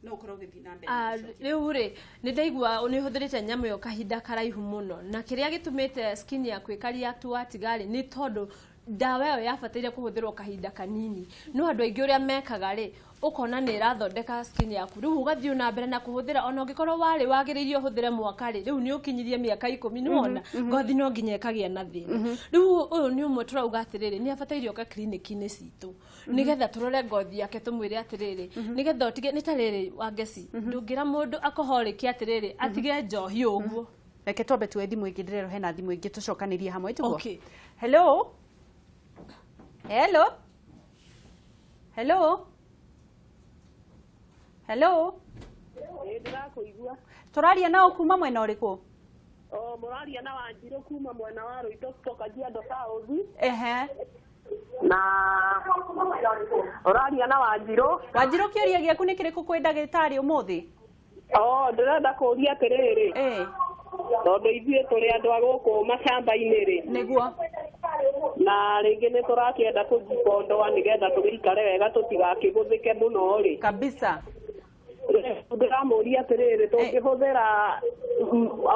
No ũkorwo ũgĩthiĩ na mbere gũcokia. Rĩu rĩ, nĩ ndaigua nĩ ũhũthĩrĩte nyamũ ĩyo kahinda karaihu mũno, na kĩrĩa gĩtũmĩte skin yaku ĩka react watiga rĩ, nĩ tondũ ndawa ĩyo yabataire kũhũthĩrwo kahinda kanini. No andũ aingĩ ũrĩa mekaga rĩ, ũkona nĩ ĩrathondeka skin yaku, rĩu ũgathiĩ na mbere na kũhũthĩra, ona ũngĩkorwo warĩ wagĩrĩire ũhũthĩre mwaka rĩ, rĩu nĩ ũkinyirie mĩaka 10. Nĩ wona ngothi no nginya ĩkagĩa na thĩna. Rĩu ũyũ nĩ ũmwe tũrauga atĩrĩrĩ, nĩ abataire oke kiriniki-inĩ citũ nĩgetha tũrore ngothi yake, tũmwĩre atĩrĩrĩ, nĩgetha ũtige nĩ ta rĩrĩ wangeci, ndũngĩra mũndũ alcoholic atĩrĩrĩ atige njohi ũguo. Reke twambe tuoe thimũ ĩngĩ, ndĩrerwo hena thimũ ĩngĩ, tũcokanĩrie hamwe tiguo? Okay. Hello, hello, hello, hello. Ĩ, ndĩrakũigua. Tũraria nao kuma mwena ũrĩkũ? O mũraria na Wanjirũ kuma mwena wa Rũitoktok, Kajiado South. Na ũraria na Wanjirũ. Wanjirũ, kĩũria gĩaku nĩ kĩrĩkũ kwĩ ndagĩtarĩ ũmũthĩ? O ndĩrenda kũũria atĩrĩrĩ, tondũ ithuĩ tũrĩ andũ a gũkũ macamba-inĩ rĩ, na rĩngĩ nĩ tũrakĩenda kũjikondoa nĩgetha tũgĩikare wega, tũtigakĩgũthĩke mũno rĩ. Ndĩramũria atĩrĩrĩ, tũngĩhũthĩra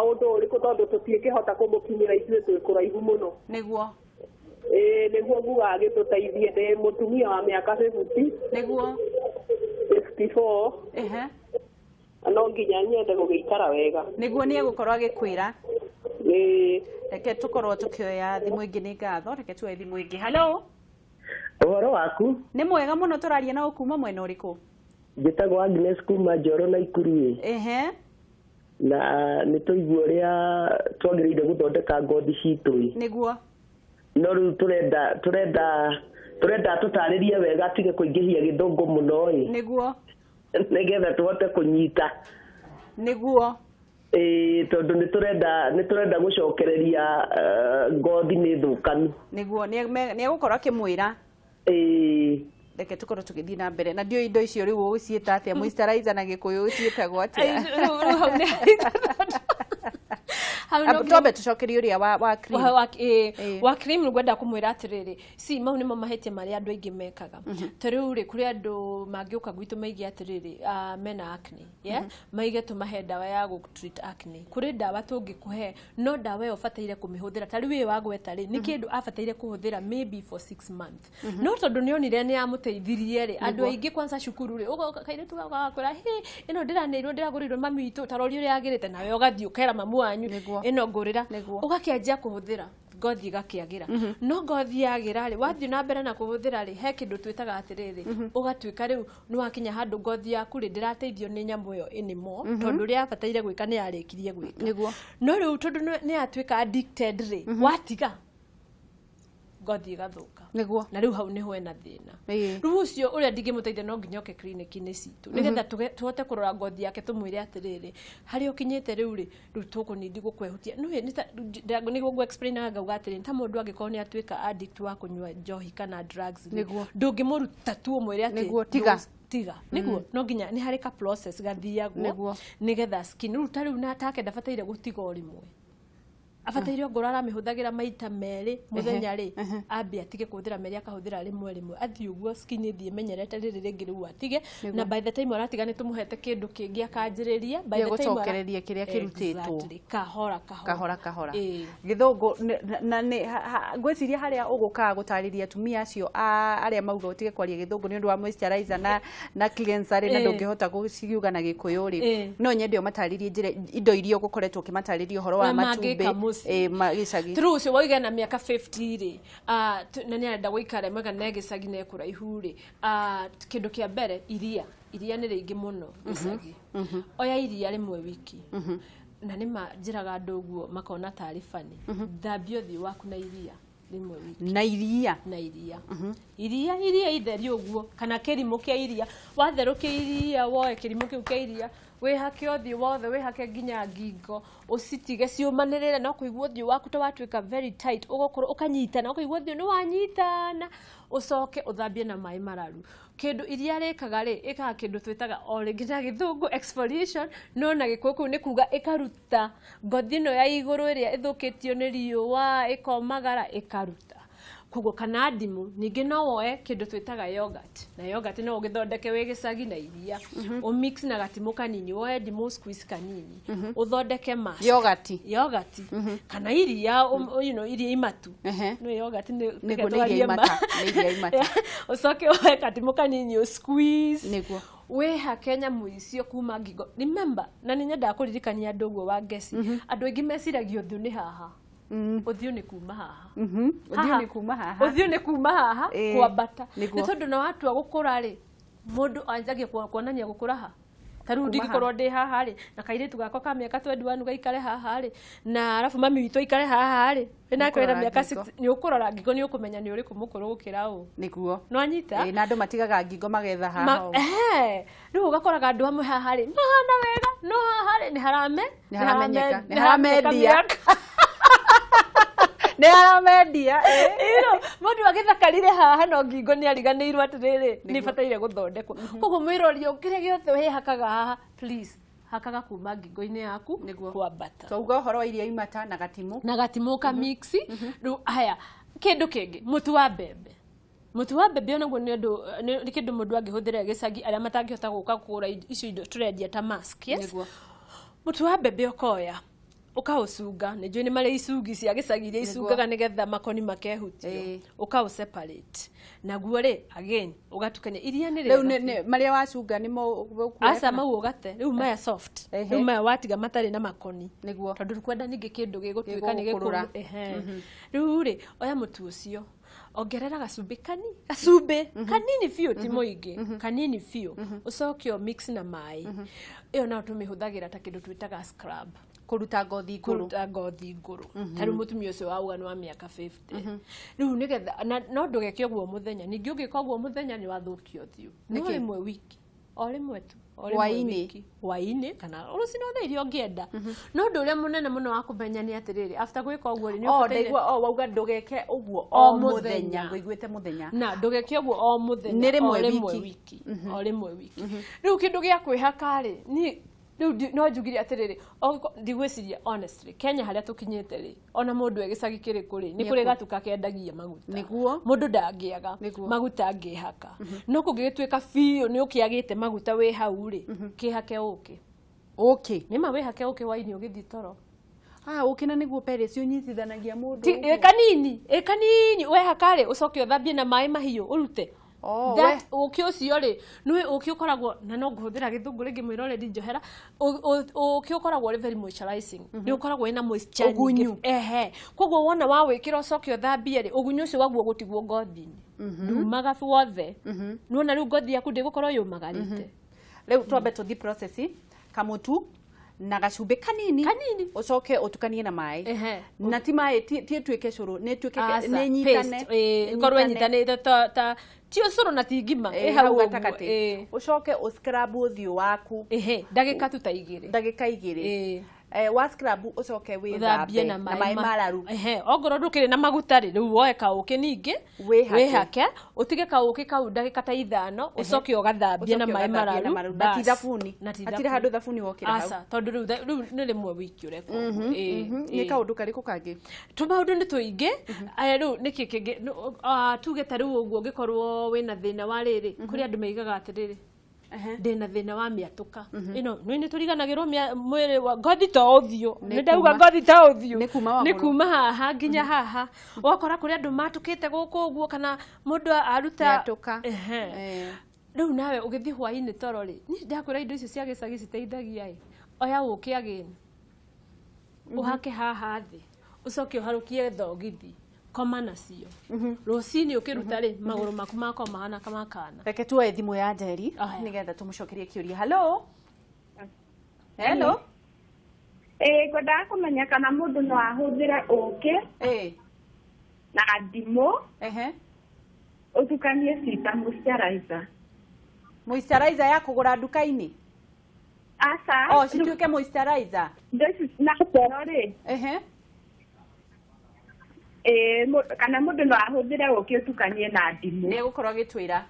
ũndũ ũrĩkũ, tondũ tũtiĩkĩhota kũmũkinyĩra, ithuĩ twĩ kũraihu mũno. Ĩĩ, nĩguo nguga agĩtũteithie. Ndĩ mũtumia wa mĩaka 50, 54, na no nginya nyende gũgĩikara wega. Nĩguo, nĩ egũkorwo agĩkwĩra. Ĩĩ. Reke tũkorwo tũkĩoya thimũ ĩngĩ. Nĩ ngatho, reke tuoe thimũ ĩngĩ. Hello. Ũhoro waku? Nĩ mwega mũno. Tũraria nao kuma mwena ũrĩkũ? Njĩtagwo Agnes kuma Njoro na Ikuru ĩ. Na nĩ tũigua ũrĩa twagĩrĩire gũthondeka ngothi citũ ĩ. No rĩu tũrenda tũtarĩrie wega, atige kũingĩhia gĩthũngũ mũno ĩ, nĩgetha tũhote kũnyita. Ĩĩ, tondũ nĩ tũrenda gũcokereria, ngothi nĩ thũkanu. Nĩguo, nĩ egũkorwo akĩmwĩra. Reke tũkorwo tũgĩthiĩ na mbere na ndiũĩ indo icio rĩu ũgũciĩta atĩa, moisturizer na Gĩkũyũ ciĩtagwo atĩa? Rĩu hau nĩ Twambe tũcokerie ũrĩa wa cream. Wa cream ngwenda kũmwĩra atĩrĩrĩ, si mau nĩmo mahĩtia marĩa andũ aingĩ mekaga. Ta rĩu rĩ, kũrĩ andũ mangĩũka gwitũ maige atĩrĩrĩ, mena acne, yeah? Maige tũmahe ndawa ya gũ treat acne. Kũrĩ ndawa tũngĩkũhe, no ndawa ĩyo ũbataire kũmĩhũthĩra. Ta rĩu ĩyo wagweta rĩ, nĩ kĩndũ abataire kũhũthĩra maybe for 6 months. No tondũ nĩonire nĩ yamũteithirie rĩ, andũ aingĩ kwanza cukuru rĩ, ũgoka kairĩtu gagakwĩra, "Hĩ, ĩno ndĩraneirwo ndĩragũrĩirwo mami witũ, ta rori ũrĩa yagĩrĩte," nawe ũgathiĩ ũkera mamu wanyu, ĩno ngũrĩra. Ũgakĩanjia kũhũthĩra, ngothi ĩgakĩagĩra. No ngothi yagĩra rĩ, wathiĩ na mbere na kũhũthĩra rĩ, he kĩndũ twĩtaga atĩrĩrĩ, ũgatuĩka rĩu nĩwakinya handũ ngothi yaku rĩ, ndĩrateithio nĩ nyamũ ĩyo anymore, tondũ ũrĩa yabataire gwĩka nĩ yarĩkirie gwĩka. No rĩu tondũ nĩ yatuĩka addicted rĩ, watiga ngothi ĩgathũka. Na rĩu hau nĩho hena thĩna. Rĩu ũcio ũrĩa ndingĩmũteithia no nginya oke clinic-inĩ citũ, nĩgetha tũhote kũrora ngothi yake, tũmwĩre atĩrĩrĩ, harĩa ũkinyĩte rĩu rĩ, rĩu tũkũnindi gũkwehutia. Nĩguo ngũ explain ngauga atĩrĩrĩ, ta mũndũ angĩkorwo nĩ atuĩka addict wa kũnyua njohi kana drugs rĩ, ndũngĩmũruta tu ũmwĩre atĩ tiga. Tiga. Nĩguo no nginya nĩ harĩ ka process gathiagwo nĩgetha skin rĩu ta rĩu na take ndabataire gũtiga o rĩmwe. Abataire ongorwo aramĩhũthagĩra maita merĩ mũthenya rĩ, ambe atige kũhũthĩra merĩ akahũthĩra rĩmwe rĩmwe, athiĩ ũguo skin ĩthiĩ ĩmenyerete rĩrĩ rĩngĩ rĩu atige. Na by the time aratiga nĩ tũmũhete kĩndũ kĩngĩ akanjĩrĩria, by the time gũcokereria kĩrĩa kĩrutĩtwo kahora kahora kahora. Gĩthũngũ na nĩ ngwĩciria harĩa ũgũkaga gũtarĩria atumia acio arĩa mauga ũtige kwaria gĩthũngũ nĩ ũndũ wa moisturizer na cleanser rĩ, na ndũngĩhota gũciuga na gĩkũyũ rĩ, no nyende ũmatarĩrie njĩra indo iria ũgũkoretwo ũkĩmatarĩria ũhoro wa matumbĩ gĩcagi. True, ũcio wauga na mĩaka 50 rĩ, na nĩ arenda gũikara mwega na gĩcagi na kũraihu rĩ, kĩndũ kĩa mbere iria nĩ rĩingĩ mũno gĩcagi. Oya iria rĩmwe wiki. Na nĩ njĩraga andũ ũguo makona tarĩ funny. Thambia ũthiũ waku na iria rĩmwe wiki. Na iria. Na iria. Iria iria itheri ũguo kana kĩrimũ kĩa iria. Watherũkia iria woe kĩrimũ kĩu kĩa iria, wĩhake ũthiũ wothe, wĩhake nginya ngingo, ũcitige ciũmanĩrĩre, na ũkũigua ũthiũ waku ta watuĩka very tight, ũgakorwo ũkanyitana, ũkaigua ũthiũ nĩ wanyitana, ũcoke ũthambie na maĩ mararu. Kĩndũ iria rĩkaga rĩ, ĩkaga kĩndũ twĩtaga o rĩngĩ na gĩthũngũ exfoliation, no na gĩkũyũ kũu nĩ kuga ĩkaruta ngothi ĩno ya igũrũ ĩrĩa ĩthũkĩtio nĩ riũa, ĩkomagara, ĩkaruta. Koguo kana ndimũ, ningĩ no woe kĩndũ twĩtaga yogurt, na yogurt no ũgĩthondeke wĩ gĩcagi na iria, ũmix na gatimũ kanini, woe ndimũ squeeze kanini, ũthondeke mask. Yogurt kana iria, you know, iria imatu. No yogurt nĩ iria imata. Ũcoke woe gatimũ kanini ũ squeeze. Wĩhake nyamũ icio kuma ngingo. Remember, na nĩ nyendaga kũririkania andũ ũguo wa ngeci, andũ aingĩ meciragia ũthiũ nĩ haha. Ũthiũ nĩ kuma haha. Ũthiũ nĩ kuma haha. Ũthiũ nĩ kuma haha kwambata. Nĩ tondũ na watua gũkũra rĩ, mũndũ anjagia kuonania gũkũra ha. Ta rĩu ndingĩkorwo ndĩ haha rĩ, na kairĩtu gakwa ka mĩaka 21 gaikare haha rĩ, na arabu mami witũ aikare haha rĩ, nake wĩna mĩaka 6, nĩ ũkũrora ngingo nĩ ũkũmenya nĩ ũrĩkũ mũkũrũ gũkĩra ũ. Nĩguo. No anyita? Na andũ matigaga ngingo magetha haha. Rĩu ũgakoraga andũ amwe haha rĩ, mahana wega, no haha rĩ nĩ harame, nĩ haramenyeka, nĩ haramendia. Nĩ haramendia. Mũndũ agĩthakarire haha no ngingo nĩ ariganĩirwo atĩrĩrĩ, nĩ bataire gũthondekwo. Koguo mwĩrori kĩrĩa gĩothe wĩhakaga haha, please hakaga kuma ngingo-inĩ yaku kwambata. Twauga ũhoro wa iria imata na gatimũ. Na gatimũ ka mix. Rĩu haya, kĩndũ kĩngĩ, mũtu wa mbembe. Mũtu wa mbembe onaguo nĩ ũndũ nĩ kĩndũ mũndũ angĩhũthĩra gĩcagi arĩa matangĩhota gũka kũgũra icio indo tũrendia ta mask, yes? Mũtu wa mbembe ũkoya ũkaũcunga, nĩ njũĩ nĩ marĩ icungi cia gĩcagi iria icungaga nĩgetha makoni makehutio, ũkaũ separate. Naguo rĩ, again ũgatukania iria nĩ rĩu marĩa wacunga nĩmo aca mau ũgate, rĩu maya soft, rĩu maya watiga matarĩ na makoni, nĩguo, tondũ kwenda ningĩ kĩndũ gĩgũtuĩka nĩ gĩkũrũra. Rĩu rĩ, oya mũtu ũcio, ongerera gacumbĩ gacumbĩ kanini biũ, ti mũingĩ, kanini biũ, ũcoke mix na maĩ. Ĩyo nayo tũmĩhũthagĩra ta kĩndũ twĩtaga scrub, kũruta ngothi ngũrũ. Kũruta ngothi ngũrũ. Ta rĩu mũtumia ũcio wauga nĩ wa mĩaka 50. Rĩu nĩgetha no ndũgeke ũguo mũthenya, ningĩ ũngĩka ũguo mũthenya nĩ wathũkia ũthiũ. No rĩmwe wiki, o rĩmwe tu, o rĩmwe wiki, hwaĩ-inĩ kana rũcinĩ o thaa iria ũngĩenda. No ũndũ ũrĩa mũnene mũno wa kũmenya nĩ atĩrĩrĩ, after gwĩka ũguo rĩ, nĩ ũbataire ndaigua wauga ndũgeke ũguo o mũthenya, ngũiguĩte mũthenya. Na ndũgeke ũguo o mũthenya, nĩ rĩmwe wiki, o rĩmwe wiki. Rĩu kĩndũ gĩa kwĩhaka rĩ, niĩ Rĩu no njugire atĩrĩrĩ, ndigwĩciria honestly Kenya harĩa tũkinyĩte rĩ, ona mũndũ e gĩcagi kĩrĩkũ rĩ, nĩ kũrĩ gatuka kendagia maguta. Nĩguo. Mũndũ ndangĩaga maguta angĩhaka. No kũngĩgĩtuĩka biũ nĩ ũkĩagĩte maguta wĩ hau rĩ, kĩhake ũkĩ. Ũkĩ? Nĩma wĩhake ũkĩ hwainĩ ũgĩthiĩ toro. Ũkĩ na nĩguo Paris ũnyitithanagia mũndũ. Ĩ kanini wehaka rĩ, ũcoke ũthambie na maĩ mahiũ ũrute. That ũkĩ ũcio rĩ, nĩ ũkĩ ũkoragwo na no ngũhũthĩra gĩthũngũ rĩngĩ mwĩroreri njohera, ũkĩ ũkoragwo ũrĩ very moisturizing. Nĩ ũkoragwo wĩna moisture nyingĩ. Ehe. Koguo wona wa wĩkĩra ũcoke ũthambie rĩ, ũgunyu ũcio waguo ũgũtigwo ngothi-inĩ. Ndumaga wothe. Nĩwona rĩu ngothi yaku ndĩgũkorwo yũmagarĩte. Rĩu twambe tũthiĩ process kamũtu na gacumbĩ kanini kanini ucoke utukanie na maĩ. Na ti maĩ ti ĩtuĩke cũrũ, nĩ ĩtuĩke nĩ nyitane, ĩkorwo ĩnyitanĩte ta ti ũcũrũ na ti ngima, ĩ hau gatagatĩ. Ucoke ũscrub ũthiũ waku. Ndagĩka tu ta igĩrĩ. Ndagĩka igĩrĩ. Wa scrub ucoke wĩthambe na maĩ mararu. Ongorwo ndũkĩrĩ na maguta rĩ, rĩu woe kaũkĩ ningĩ wĩhake, ũtige kaũkĩ kau ndagĩka ta ithano, ũcoke ũgathambie na maĩ mararu. Na ti thabuni. Hatirĩ handũ thabuni wokĩra hau. Aca, tondũ rĩu nĩ rĩmwe wiki ũrekwo. Nĩ kaũndũ karĩkũ kangĩ? Tũmaũndũ nĩ tũingĩ. Rĩu nĩkĩ kĩngĩ? Tuge ta rĩu ũguo ũngĩkorwo wĩna thĩna wa rĩrĩ, kũrĩ andũ maigaga atĩrĩrĩ, ndĩna thĩna wa mĩatũka. Ĩno nĩ tũriganagĩrwo mwĩrĩ wa ngothi to ũthiũ. Nĩ ndauga ngothi to ũthiũ. Nĩ kuma haha nginya haha. Ũgakora kũrĩ andũ matũkĩte gũkũ ũguo kana mũndũ aruta mĩatũka. Rĩu nawe ũgĩthiĩ hwainĩ toro rĩ, niĩ ndakwĩra indo icio cia gĩcagi citeithagia ĩ. Oya ũkĩ again. Ũhake haha thĩ. Ũcoke ũharũkie thogithi. Koma nacio. Rũcinĩ ũkĩruta rĩ, magũrũ maku makorwo mahana kama kana. Reke tuoe thimũ ya Njeri nĩgetha tũmũcokerie kĩũria. Hello. Hello. Ngwendaga kũmenya kana mũndũ no ahũthĩre ũkĩ na ndimũ ũtukanie cita moisturizer. Moisturizer ya kũgũra nduka-inĩ? Aca. Oh, cituĩke moisturizer. Na toro rĩ. Kana mũndũ no ahũthĩre ũkĩ ũtukanie na ndimũ. Nĩ egũkorwo agĩtwĩra.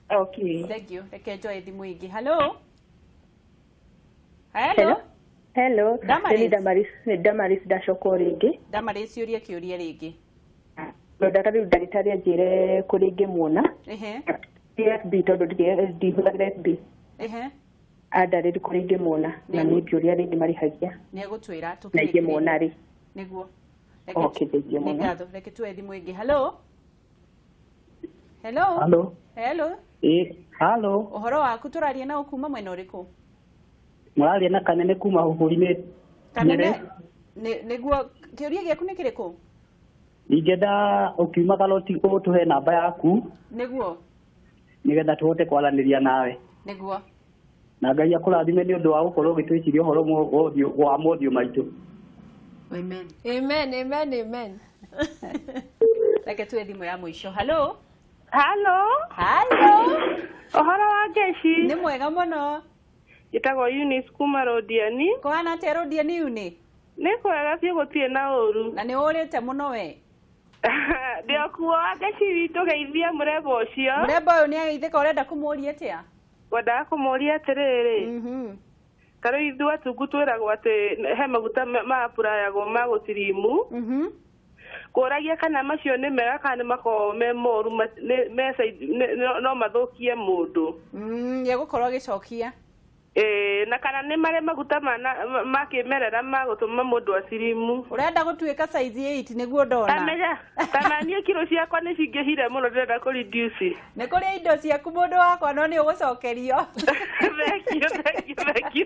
Okay. Thank you. Reke njoe thimũ ĩngĩ. Hello. Hello. Hello. Damaris. Nĩ Damaris ndacoka o rĩngĩ. Damaris ũria kĩũria rĩngĩ. Ngwendaga rĩu ndagĩtarĩ anjĩre kũrĩa ingĩmuona. FB tondũ ndihũthagĩra FB. Andarĩrie kũrĩa ingĩmuona na nĩ ngĩũria rĩngĩ marĩhagia. Nĩ egũtwĩra na ingĩmuona rĩ. Nĩguo. Okay, thank you. Nĩ ngatho. Reke tuoe thimũ ĩngĩ. Hello. Hello. Hello. Hello. Hello. Ũhoro waku tũraria na kuma mwena ũrĩkũ? Mũraria na Kanene kuma Hũhũri-inĩ. Kanene. Nĩguo kĩũria gĩaku nĩ kĩrĩkũ? Ingĩenda ũkiuma Karoti ũtũhe namba yaku. Nĩguo. Nĩgetha tũhote kwaranĩria nawe. Nĩguo. Na Ngai akũrathime nĩ ũndũ wa gũkorwo ũgĩtwĩciria ũhoro wa mothiũ maitũ. Amen. Amen, amen, amen. Reke tuwe thimũ ya mũico. Hello. Hello. Hello. Ũhoro wa Ngeci? Nĩ mwega mũno. Njĩtagwo Eunice kuma Rodiani. Kũhana atĩa Rodiani Eunice? Nĩ kwega biũ gũtirĩ na ũru. Na nĩ ũrĩte mũno we. Ndĩ o kuo Ngeci witũ geithia mũrembo ũcio. Mũrembo ũyũ nĩ ageithĩka, ũrenda kũmũũria atĩa? Ngwendaga kũmũũria atĩrĩrĩ. Ta rĩu ithuĩ atungu twĩragwo atĩ he maguta maapurayagwo ma gũtirimu. Kũragia kana macio nĩ mega kana nĩ makoragwo me moru, no mathũkie mũndũ. Nĩegũkorwo agĩcokia. Na kana nĩ marĩ maguta ma kĩmerera ma gũtũma mũndũ acirimu. Ũrenda gũtuĩka size 8 nĩguo ndona. Tamenya, tamania kiro ciakwa nĩ cingĩhire mũno ndĩrenda kũ reduce. Nĩ kũrĩ indo ciaku mũndũ wakwa no nĩ ũgũcokerio. Thank you, thank you, thank you.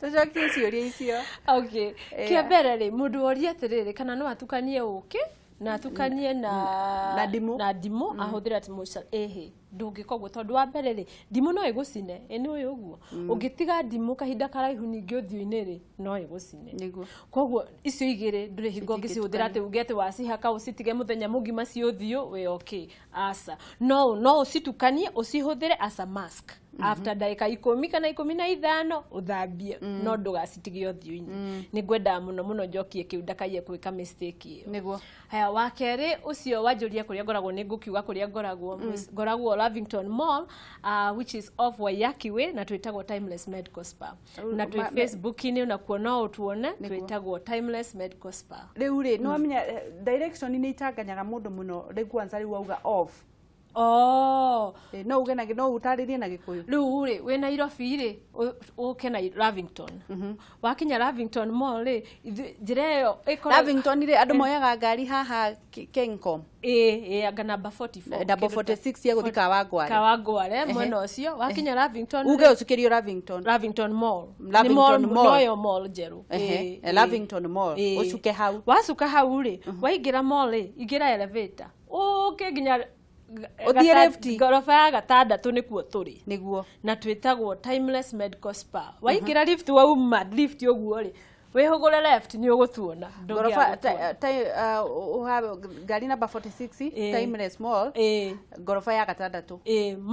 Tũcokie ciũria icio. Okay. Kĩa mbere rĩ, mũndũ woria atĩrĩrĩ kana no atukanie ũkĩ na atukanie na ndimũ, na ndimũ ahũthĩre atĩ moisture. Ĩhĩ, ndũngĩka ũguo tondũ wa mbere rĩ, ndimũ no ĩgũcine, ĩ nĩ ũĩ ũguo. Ũngĩtiga ndimũ kahinda karaihu ningĩ ũthiũ-inĩ rĩ, no ĩgũcine. Nĩguo. Koguo icio igĩrĩ ndũrĩ hingo ũngĩcihũthĩra atĩ uge atĩ wacihaka ũcitige mũthenya mũgima ci ũthiũ wĩ okay. Aca. No ũcitukanie ũcihũthĩre as a mask. After ndagĩka 10 kana 15 ũthambie, no ndũgacitige ũthiũ-inĩ. Nĩ ngwendaga mũno mũno njokie kĩu ndakaiye gwĩka mistake ĩyo. Nĩguo. Haya, wa kerĩ ũcio wanjũria kũrĩa ngoragwo, nĩ ngũkiuga kũrĩa ngoragwo. Ngoragwo Lavington Mall, which is off Waiyaki Way, na twĩtagwo Timeless Medical Spa. Na twĩ Facebook-inĩ onakuo no ũtuone, twĩtagwo Timeless Medical Spa. Rĩu rĩ, nĩ wamenya direction nĩ itanganyaga mũndũ mũno. Rĩu kwanza rĩu wauga off. Oh. No uge na no ũtarĩrie na Gĩkũyũ. Rĩu rĩ, wĩ Nairobi rĩ, ũke na Lavington. Wakinya Lavington Mall rĩ, njĩra ĩyo ĩkoragwo Lavington rĩ, andũ moyaga ngari haha Kencom. Ĩ anga namba 44. Number 46 ya gũthiĩ Kawangware. Kawangware mwena ũcio. Wakinya Lavington uge ũcukĩrio Lavington. Lavington Mall. Lavington Nĩ Mall. Noyo mall njerũ. Lavington Mall. Ũcuke hau. Wacuka hau rĩ, waingĩra mall rĩ, ingĩra elevator ũke nginya Ũthiĩ lift. Ngoroba ya gatandatũ nĩkuo tũrĩ. Nĩguo. Na twĩtagwo Timeless Medical Spa. Waingĩra lift, wauma lift ũguo rĩ, wĩhũgũre left nĩ ũgũtuona. Ngoroba Ndũngĩaga gũtuona. Ngari number 46, Timeless Mall, ngoroba ya gatandatũ.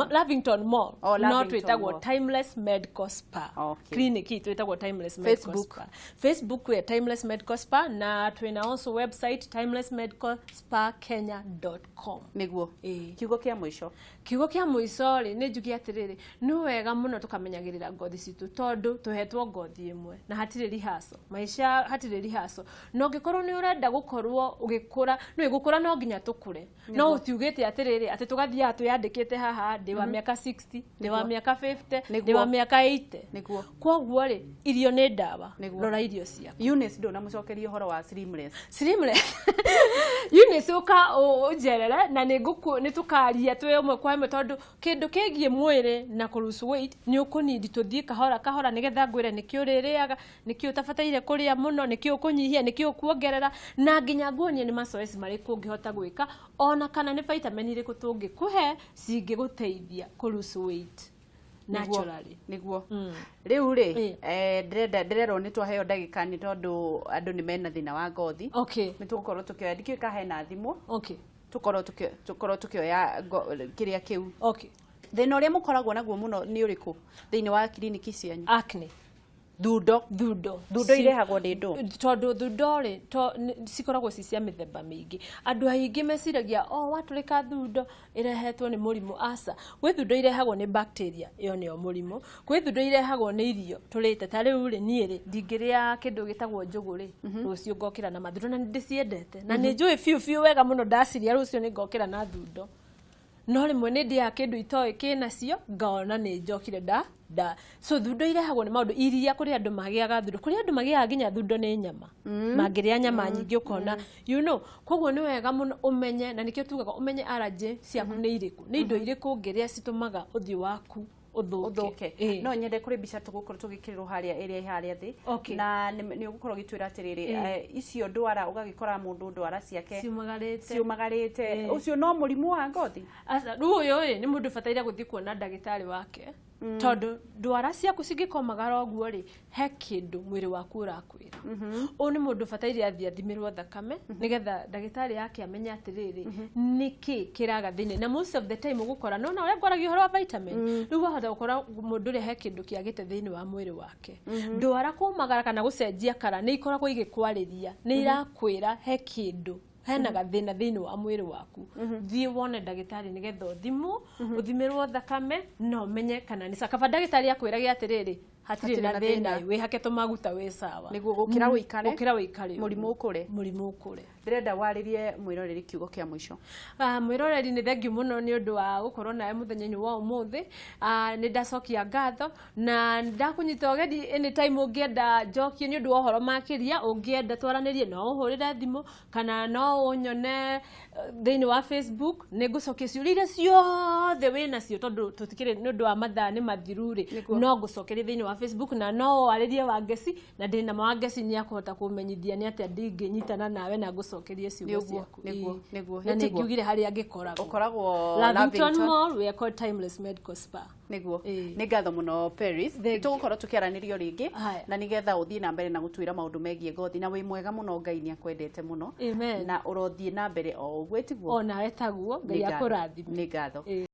Lavington Mall. Oh, No Lavington twĩtagwo Mall. Timeless Medical Spa. Clinic itũ ĩtagwo Timeless Medical Facebook. Spa. Facebook wĩ Timeless Medical Spa, na twĩna also website timelessmedicalspakenya.com. Nĩguo. Kiugo kĩa mũico. Kiugo kĩa mũico rĩ, nĩ njuge atĩrĩrĩ, nĩ wega mũno tũkamenyagĩrĩra ngothi citũ, tondũ tũhetwo ngothi ĩmwe na hatirĩ rehearsal. Maica hatirĩ rehearsal. Na ũngĩkorwo nĩ ũrenda gũkorwo ũgĩkũra, nĩ gũkũra no nginya tũkũre. No ũtiugĩte atĩrĩrĩ, atĩ tũgathiaga twĩyandĩkĩte haha, ndĩ wa mĩaka 60, ndĩ wa mĩaka 50, ndĩ wa mĩaka 80. Nĩguo. Kwoguo rĩ, irio nĩ ndawa. Rora irio ciaku. Eunice ndũnamũcokeria ũhoro wa Slimless. Slimless. Eunice, ũka ũnjerere na nĩ tũkaria twĩ ũmwe kwa ĩmwe, tondũ kĩndũ kĩgiĩ mwĩrĩ na kũ lose weight nĩ ũkũnindi tũthiĩ kahora kahora, nĩgetha ngwĩre nĩkĩ ũrĩrĩaga, nĩkĩ ũtabataire kũrĩa mũno, nĩkĩ ũkũnyihia, nĩkĩ ũkuongerera, na nginya nguonie nĩ mazoezi marĩkũ ũngĩhota gwĩka, ona kana nĩ vitamin irĩkũ tũngĩkũhe cingĩgũteithia kũ lose weight naturally. Nĩguo. Rĩu rĩ, ndĩrenda ndĩrerwo nĩ twaheo ndagĩka, nĩ tondũ andũ nĩ mena thĩna wa ngothi. Nĩ tũgũkorwo tũkĩoya, ndikĩũĩ ka hena thimũ. Tũkorwo tũkĩoya kĩrĩa kĩu. Thĩna ũrĩa mũkoragwo naguo mũno nĩ ũrĩkũ thĩinĩ wa kiriniki cianyu? Acne. Thundo. Thundo. Thundo irehagwo nĩ ndũ? Tondũ thundo rĩ, cikoragwo ci cia mĩthemba mĩingĩ. Andũ aingĩ meciragia, oh, watũrĩka thundo ĩrehetwo nĩ mũrimũ. Aca, gwĩ thundo irehagwo nĩ bacteria, ĩyo nĩyo mũrimũ. Gwĩ thundo irehagwo nĩ irio tũrĩte. Ta rĩu rĩ, niĩ rĩ, ndingĩrĩa kĩndũ gĩtagwo njũgũ rĩ, rũciũ ngokĩra na mathundo, na nĩ ndĩciendete. Na nĩ njũĩ biũ biũ wega mũno ndaciria rũciũ nĩ ngokĩra na thundo. No rĩmwe nĩ ndĩaga kĩndũ itoĩ kĩnacio, ngona nĩ njokire nda da. So thundo irehagwo nĩ maũndũ iria, kũrĩ andũ magĩaga thundo, kũrĩ andũ magĩaga nginya thundo nĩ nyama. Mangĩrĩa nyama nyingĩ ũkona, you know, koguo nĩ wega mũno ũmenye, na nĩkĩo tugaga ũmenye allergy ciaku nĩ irĩkũ, nĩ indo irĩkũ ũngĩrĩa citũmaga ũthiũ waku ũthũke. Ũthũke. No nyende kũrĩ mbica tũgũkorwo tũgĩkĩrĩrwo harĩa ĩrĩa ĩ harĩa thĩ. Na nĩ ũgũkorwo ũgĩtwĩra atĩrĩrĩ, icio ndwara ũgagĩkora mũndũ ndwara ciake ciumagarĩte. Ciumagarĩte. Ũcio no mũrimũ wa ngothi? Aca, rĩu ũyũ ĩ, nĩ mũndũ ũbataire gũthiĩ kuona ndagĩtarĩ wake. Tondũ ndwara ciaku cingĩkomagara ũguo rĩ, he kĩndũ mwĩrĩ waku ũrakwĩra. Ũyũ nĩ mũndũ ũbataire athiĩ athimĩrwo thakame, nĩgetha ndagĩtarĩ yake amenye atĩrĩrĩ, nĩkĩ kĩraga thĩinĩ. Na most of the time ũgũkora, nona ũrĩa ngwaragia ũhoro wa vitamin, rĩu wahota gũkora mũndũ ũrĩa he kĩndũ kĩagĩte thĩinĩ wa mwĩrĩ wake. Ndwara kũmagara kana gũcenjia kara nĩ ikoragwo igĩkwarĩria, nĩ irakwĩra he kĩndũ, hena gathĩna thĩinĩ wa mwĩrĩ waku. Thiĩ wone ndagĩtarĩ nĩgetha ũthimwo, ũthimĩrwo thakame, na ũmenye kana nĩ kaba ndagĩtarĩ akwĩrage atĩrĩrĩ, hatirĩ na thĩna, wĩhake tũmaguta wĩ sawa. Nĩguo gũkĩra ũikare. Gũkĩra ũikare. Mũrimũ ũkũre. Mũrimũ ũkũre. Ndĩrenda warĩrie mwĩroreri kiugo kĩa mũico. Mwĩroreri, nĩ thengiũ mũno nĩ ũndũ wa gũkorwo nawe mũthenya-inĩ wa ũmũthĩ. Nĩ ndacokia ngatho na ndakũnyita ũgeni anytime ũngĩenda njokie nĩ ũndũ wa ũhoro makĩria, ũngĩenda twaranĩrie no ũhũrĩre thimũ kana no ũnyone thĩinĩ wa Facebook. Nĩ ngũcokia ciũria iria ciothe wĩnacio, tondũ tũtikĩrĩ nĩ ũndũ wa mathaa nĩ mathiru rĩ, no ngũcokerie thĩinĩ wa Facebook, na no warĩrie Wangeci, na ndĩna ma Wangeci nĩ akũhota kũmenyithia nĩ atĩa ndingĩnyitana nawe na ngũcokerie ciũria ciaku. Nĩguo. Na nĩ ngiugire harĩa ngĩkoragwo. Ũkoragwo Lavington Mall, we are called Timeless Medical Spa. Nĩguo. Nĩ ngatho mũno Paris. Tũgũkorwo tũkĩaranĩrio rĩngĩ na nĩgetha ũthiĩ na mbere na gũtwĩra maũndũ megiĩ ngothi, na wĩ mwega mũno, Ngai nĩ akwendete mũno. Amen. Na ũrothiĩ na mbere o ũguo, tiguo? O nawe taguo, Ngai akũrathime. Nĩ ngatho.